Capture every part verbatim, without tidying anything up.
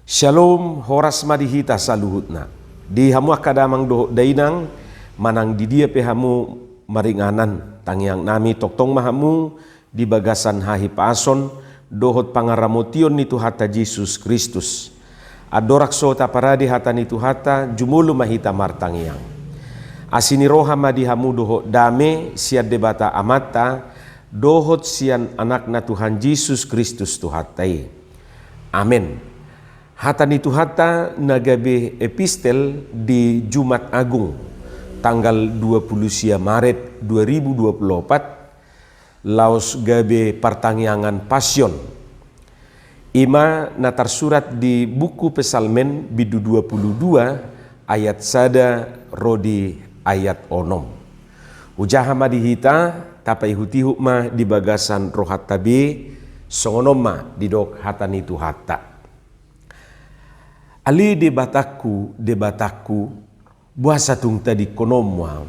Syalom, horas ma di hita saluhutna. Di hamu angka damang dohot dainang, manang di dia pe hamu maringanan tangiang nami, tongtong ma hamu di bagasan hahipason dohot pangaramotion ni Tuhanta Jesus Kristus. Andorang so taparade hata ni Tuhanta, jumolo ma hita martangiang. Asi ni roha ma di hamu dohot dame sian Debata Amanta dohot sian Anakna Tuhan Jesus Kristus Tuhanta i. Amen. Hata ni Tuhanta na gabe epistel di Jumat Agung, tanggal dua puluh sia Maret dua ribu dua puluh opat, laos gabe partangiangan Pasion. I ma na tarsurat di buku Psalmen bindu dua puluh dua ayat sada ro di ayat onom. Hujaha ma di hita, tapaihutihut ma di bagasan rohanta be, songon on ma didok hata ni Tuhanta. Ale Debatangku, Debatangku, boasa tung tadingkononmu ahu?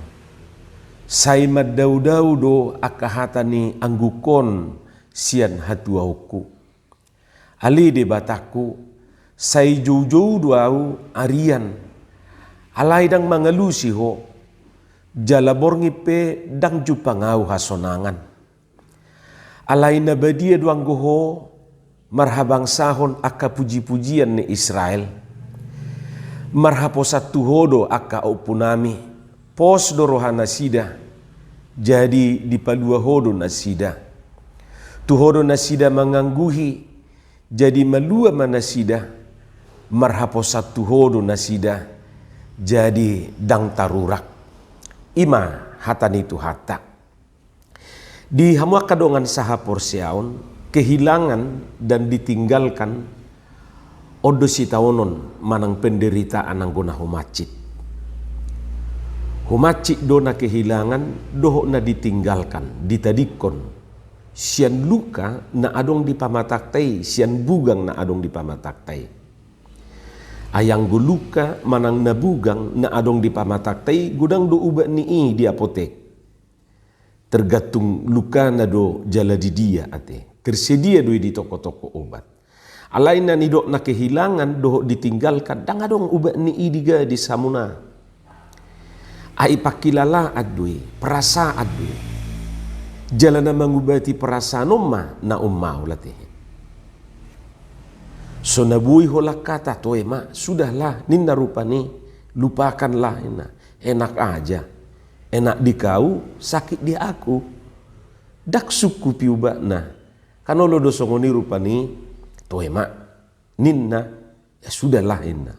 Sai mandaodao do angka hata ni anggukon sian hatuaonku. Ale Debatangku, sai joujou do ahu arian, alai ndang mangalusi ho, jala borngin pe ndang jumpang ahu hasonangan. Alai na badia do anggo ho marhabangsahon angka pujipujian ni Israel. Marhaposan tu ho do angka ompunami, pos do rohanasida, jadi dipalua ho do nasida. Tu ho do nasida mangangguhi, jadi malua ma nasida, marhaposan tu ho do nasida, jadi ndang tarurak. I ma hata ni Tuhanta. Di hamu angka dongan sahaporseaon, kehilangan dan ditinggalkan, on do sitaonon manang penderitaan anggo na humansit. Humansit do na kehilangan dohot na ditinggalkan, ditadingkon, sian luka na adong di pamatangta i, sian bugang na adong di pamatangta i. Ai anggo luka manang na bugang na adong di pamatangta i, godang do ubat ni i di apotek. Tergantung lukana do jala di dia ate. Tersedia do i di toko-toko obat. Alai na nidok na kehilangan dohot ditinggalkan, ndang adong ubat ni i di gadis hamuna. Ai pangkilalaan do i, perasaan do i. Jala na mangubati perasaan on ma na ummaol ate. So na boi holan hata, toe ma, sudahlah, ninna rupani, lupakanlah, ninna. Enak aja. Enak di kau, sakit di aku. Ndang sungkup i ubatna. Kan olo do songon i rupani, toe ma, ninna, ya sudahlah, ninna.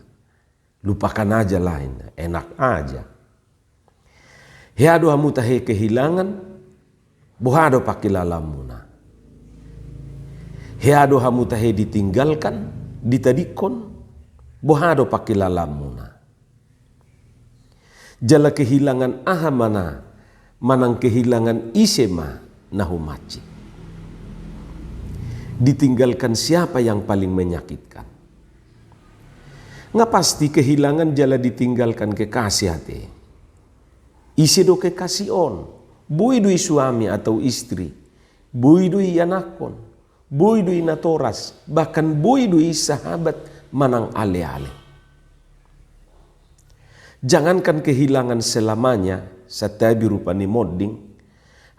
Lupakan aja lah, ninna. Enak aja. Hea do hamu tahe kehilangan, boha do pangkilalaanmuna. Hea do hamu tahe ditinggalkan, ditadingkon, boha do pangkilalaanmuna. Jala kehilangan aha ma na, manang kehilangan ise ma na humansit. Ditinggalkan siapa yang paling menyakitkan? Nga pasti kehilangan jala ditinggalkan kekasih ate. Ise do kekasih on? Boi do i suami atau istri, boi do i anakkon, boi do i natoras, bahkan boi do i sahabat manang aleale. Jangankan kehilangan selamanya, santabi rupani monding,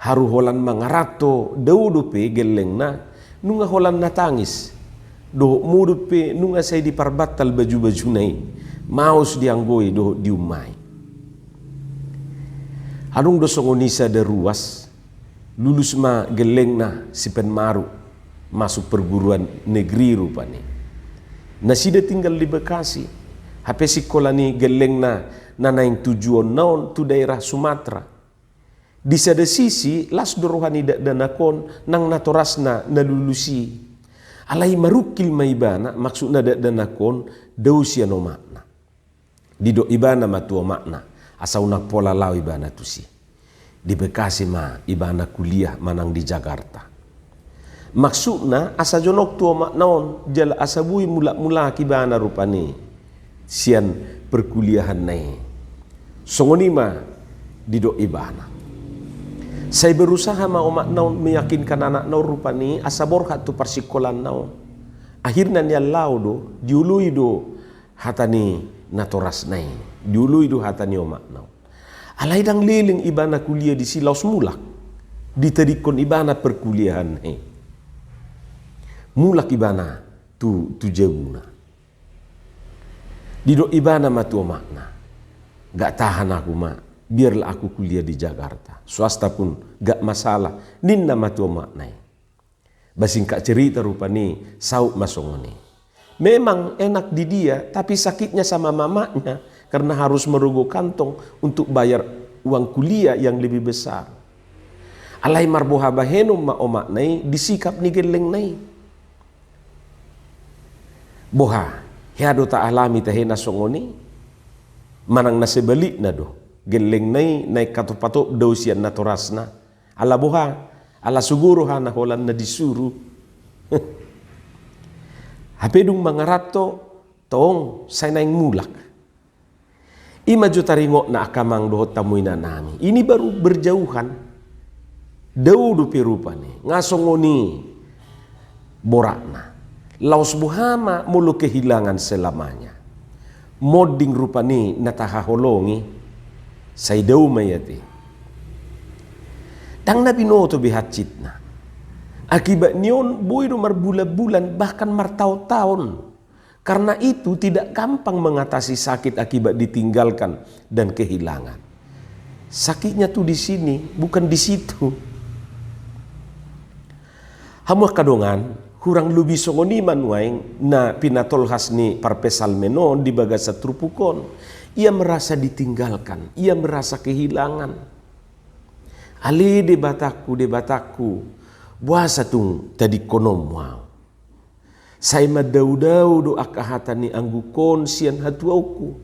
haru holan mangaranto dao dope gellengna, nunga holan na tangis. Dohot modom pe nunga sai diparbantal baju-bajuna i, maos dianggoi dohot diummai. Adong do songon i sada ruas, lulus ma gellengna si Penmaru, masuk perguruan negeri rupani. Nasida tinggal di Bekasi, hape sikola ni gellengna na naeng tujuonna on tu daerah Sumatera. Di sada sisi, las do roha ni dakdanak on nang natorasna na lulus i. Alai marungkil ma ibana, maksudna dakdanak on dao sian omakna. Didok ibana ma tu omakna, asa unang pola laho ibana tusi. Di Bekasi ma ibana kuliah manang di Jakarta. Maksudna asa jonok tu omakna on, jala asa boi mulak-mulak ibana rupani sian perkuliahanna i. Songon i ma didok ibana. Sai berusaha ma omakna on meyakinkan anakna on rupani asa borhat tu parsikolanna on. Akhirna nian laho do, dioloi do hata ni natorasna i, dioloi do hata ni omakna on. Alai ndang leleng ibana kuliah disi laos mulak. Ditadingkon ibana perkuliahanna i. Mulak ibana tu, tu jabuna. Didok ibana ma tu omakna, "Gak tahan aku, Mak, biarlah aku kuliah di Jakarta. Swasta pun gak masalah," ninna ma tu omakna i. Ba singkat cerita rupani saut ma songon i. Memang enak di dia, tapi sakitnya sama mamanya karena harus merogoh kantong untuk bayar uang kuliah yang lebih besar. Alai marboha bahenon ma omakna i di sikap ni gellengna i. Boha, hea do taalami tahe na songon i? Manang na sebalikna do, gellengna i naeng hatopatop dao sian natorasna? Ala boha? Ala sogo rohana holan na disuru. Hape dung mangaranto, tong, sai naeng mulak. I ma jo taringotna angka amang dohot hamu inanami. Ini baru berjauhan. Dao dope rupani, nga songon i boratna. Laos boha ma molo kehilangan selamanya? Monding rupani na tahaholongi, sai dao ma i ate. Ndang na binoto be hansitna. Akibat ni on boi do marbulan-bulan, bahkan martaon-taon. Karena itu tidak gampang mengatasi sakit akibat ditinggalkan dan kehilangan. Sakitnya tuh di sini, bukan di situ. Hamu angka dongan, hurang lobi songon i ma nuaeng na pinatolhas ni parpsalmen on di bagasan turpuk on. Ia merasa ditinggalkan, ia merasa kehilangan. Ale Debatangku, Debatangku, boasa tung tadingkononmu ahu? Sai mandao-dao do angka hata ni angguk on sian hatuaonku.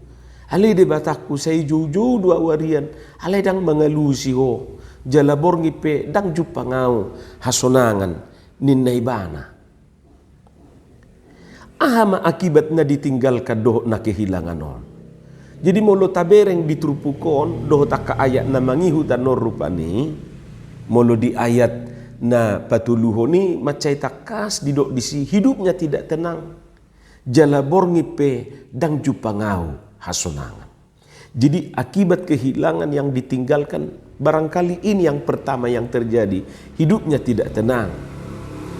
Ale Debatangku, sai jou-jou do ahu arian, alai ndang mangalusi ho, jala borngin pe ndang jumpang ahu hasonangan, ninna ibana. Aha ma akibat na ditinggalkan dohot na kehilangan on? Jadi molo tabereng di turpuk on dohot angka ayat na mangihut annon rupani, molo di ayat na patoluhon i mansai tangkas didok disi hidupnya tidak tenang. Jala borngin pe ndang jumpang ahu hasonangan. Jadi akibat kehilangan yang ditinggalkan, barangkali ini yang pertama yang terjadi, hidupnya tidak tenang.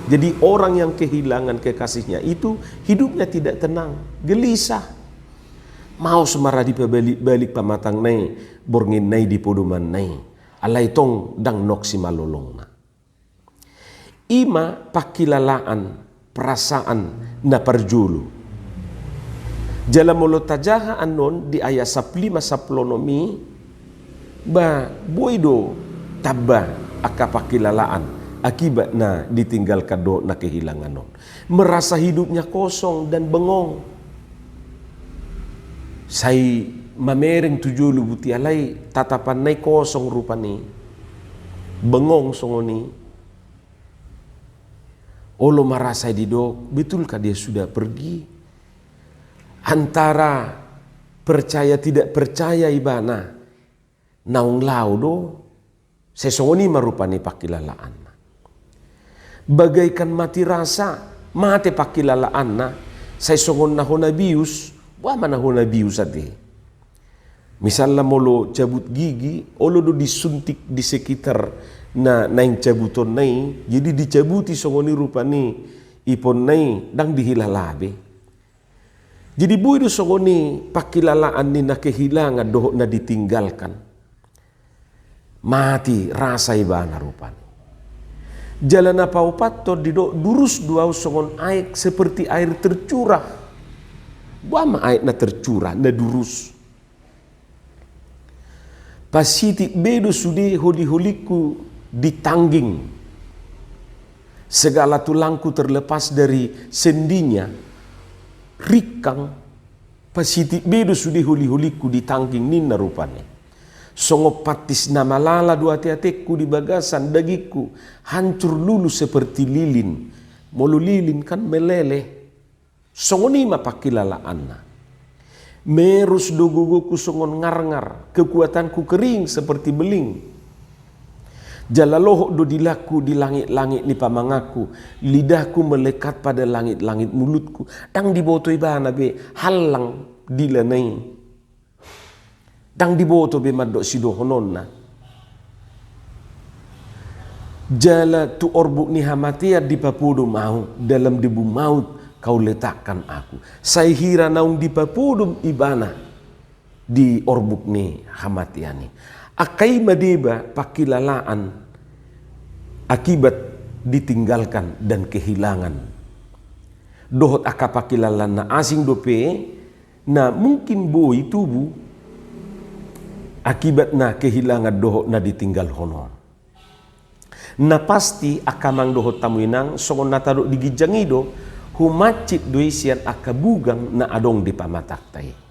Jadi orang yang kehilangan kekasihnya itu hidupnya tidak tenang, gelisah. Maos ma ra dipabalik-balik pamatangna i, bornginna i di podomanna i. Alai tong ndang nok simalolongna. I ma pangkilalaan, perasaan na parjolo. Jala molo tajaha annon di ayat sampulu lima sampulu onom i, ba boi do tamba angka pangkilalaan akibat na ditinggalkan dohot na kehilangan on. Merasa hidupnya kosong dan bengong. Sai mamereng tu jolo buti alai tatapanna i kosong rupani. Bengong songon i. Olo ma ra sai didok, betulkah dia sudah pergi? Antara percaya tidak percaya ibana, naung laho do, sai songon i ma rupani pangkilalaanna. Bagaikan mati rasa, mate pangkilalaanna, sai songon na hona bius, boha ma na hona bius ate. Misalna molo cabut gigi, olo do disuntik di sekitar na naeng cabutonna i, jadi dicabuti songon i rupani iponna i, ndang dihilala be. Jadi boi do songon i pangkilalaan ni na kehilangan dohot na ditinggalkan. Mati rasa ibana rupani. Jala na paopathon didok durus do ahu songon aek seperti air tercurah. Boha ma aek na tercurah, na durus? Pasitik be do sude holi-holingku ditangging. Segala tulangku terlepas dari sendinya, rikkang, pasitik be do sude holi-holingku ditangging ninna rupani. Songon pantis na malala do ate-atengku di bagasan dagingku, hancur luluh seperti lilin. Molo lilin kan meleleh. Songon i ma pangkilalaanna. Merus do gogoku songon ngarngar, kekuatanku kering seperti beling. Jala lohot do dilangku di langit-langit ni pamanganku, lidahku melekat pada langit-langit mulutku. Ndang diboto ibana be hallang dilana i. Ndang diboto be mandok sidohononna. Jala tu orbuk ni hamatean dipapodom ahu, dalam debu maut kau letakkan aku. Sai hira naung dipapodom ibana di orbuk ni hamatean i. Angka i ma deba pangkilalaan akibat ditinggalkan dan kehilangan. Dohot angka pangkilalaan na asing dope, na mungkin boi tubu akibat na kehilangan dohot na ditinggalhon on. Na pasti angka amang dohot hamu inang, songon na tadok di ginjang i do, humansit do i sian angka bugang na adong di pamatangta i.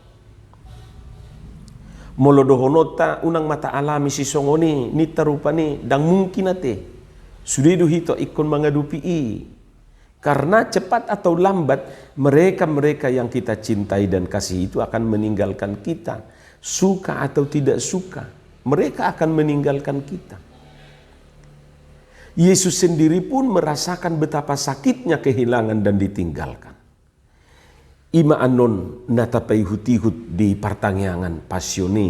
Molo dohononta unang ma taalami sisongon i, ninta rupani, ndang mungkin ate. Sude do hita ingkon mangadopi i. Karena cepat atau lambat, mereka-mereka yang kita cintai dan kasih itu akan meninggalkan kita. Suka atau tidak suka, mereka akan meninggalkan kita. Yesus sendiri pun merasakan betapa sakitnya kehilangan dan ditinggalkan. I ma annon na tapaihut-ihut di partangiangan Passion i.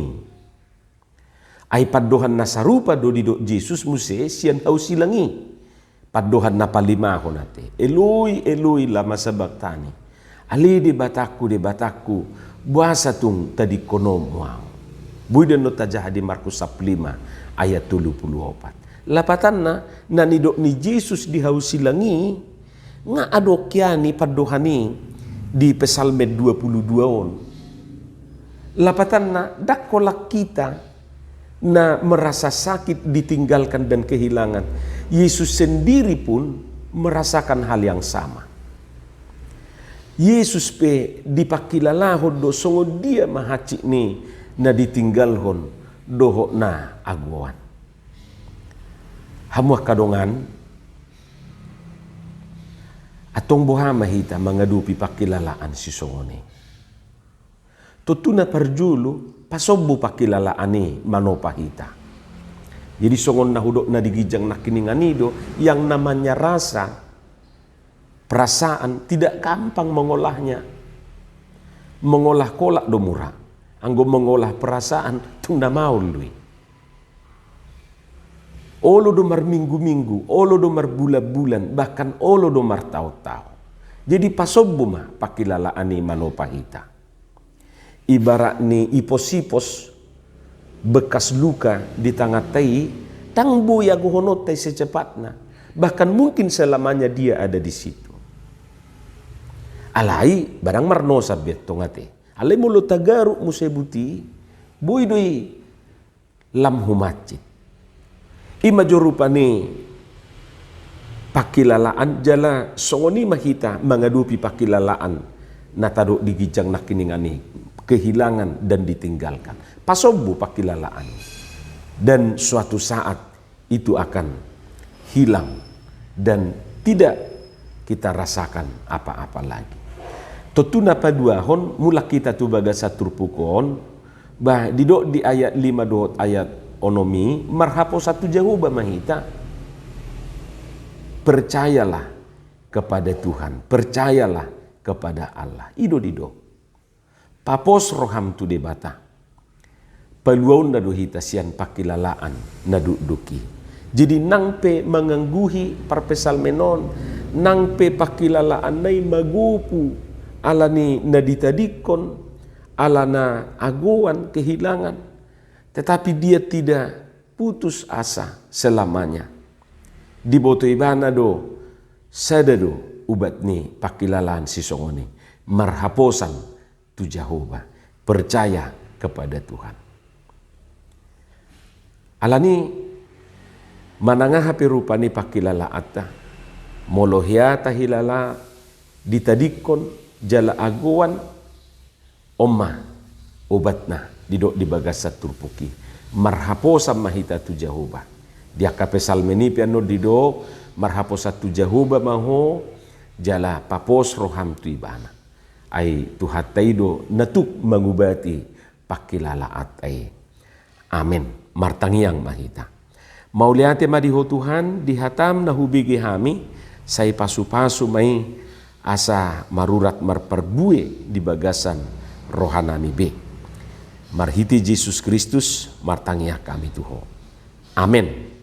Ai pandohan na sarupa do didok Jesus muse sian hau silang i. Pandohan na palimahon ate, "Eloi, Eloi, lama sabachthani?" Ale Debatangku, Debatangku, boasa tung tadingkononmu ahu? Boi do annon tajaha di Markus sampulu lima ayat tolu pulu opat. Lapatanna, na nidok ni Jesus di hau silang i, nga adong hian i pandohan i di Psalmen dua pulu dua on. Lapatanna, ndang holan hita na merasa sakit, ditinggalkan dan kehilangan. Yesus sendiri pun merasakan hal yang sama. Yesus pe dipangkilalahon do songon dia ma hansit ni na ditinggalhon dohot na agoan. Hamu angka dongan, antong boha ma hita mangadopi pangkilalaan sisongon i? Tontu na parjolo, pasombu pangkilalaan i manopa hita. Jadi songon na hudok na di ginjang nangkiningan i do, yang namanya rasa, perasaan, tidak gampang mengolahnya. Mengolah kolak do mura, anggo mengolah perasaan tung na maol do i. Olo do marminggu-minggu, olo do marbulan-bulan, bahkan olo do martaon-taon. Jadi pasombu ma pangkilalaan i manopa hita. Ibarat ni ipos-ipos bekas luka di tanganta i, ndang boi agohononta i secepatna. Bahkan mungkin selamanya dia ada di situ. Alai barang marnosa be antong ate. Alai molo tagaruk muse buti, boi do i lam humansit. I ma jo rupani pangkilalaan, jala songon i ma hita mangadopi pangkilalaan na tadok di ginjang nangkiningan i, kehilangan dan ditinggalkan. Pasombu pangkilalaan. Dan suatu saat itu akan hilang dan tidak kita rasakan apa-apa lagi. Tontu na paduahon, mulak hita tu bagasan turpuk on, bah, didok di ayat lima dohot ayat onom i, marhaposan tu Jahowa ma hita. Percayalah kepada Tuhan, percayalah kepada Allah. I do didok. Papos roham tu Debata. Paluaonna do hita sian pangkilalaan na dokdok i. Jadi nang pe mangangguhi parpsalmen on, nang pe pangkilalaanna i magopu ala ni na ditadingkon, ala na agoan, kehilangan, tetapi dia tidak putus asa selamanya. Diboto ibana do, sada do ubat ni pangkilalaan sisongon i, marhaposan tu Jahowa, percaya kepada Tuhan. Alani, manang aha pe rupa ni pangkilalaanta, molo hea tahilala, ditadingkon, jala agoan, on ma obatna didok di bagasan turpuk i. Marhaposan ma hita tu Jahowa. Di angka psalmen i pe annon didok, marhaposan tu Jahowa ma ho, jala papos roham tu Ibana. Ai Tuhanta i do na tuk mangubati pangkilalaanta i. Amen. Martangiang ma hita. Mauliate ma di Ho Tuhan, di hataM na hubege hami, sai pasupasu ma i asa marurat marparbue di bagasan rohanami be. Marhite Jesus Kristus martangiang hami tu Ho. Amen.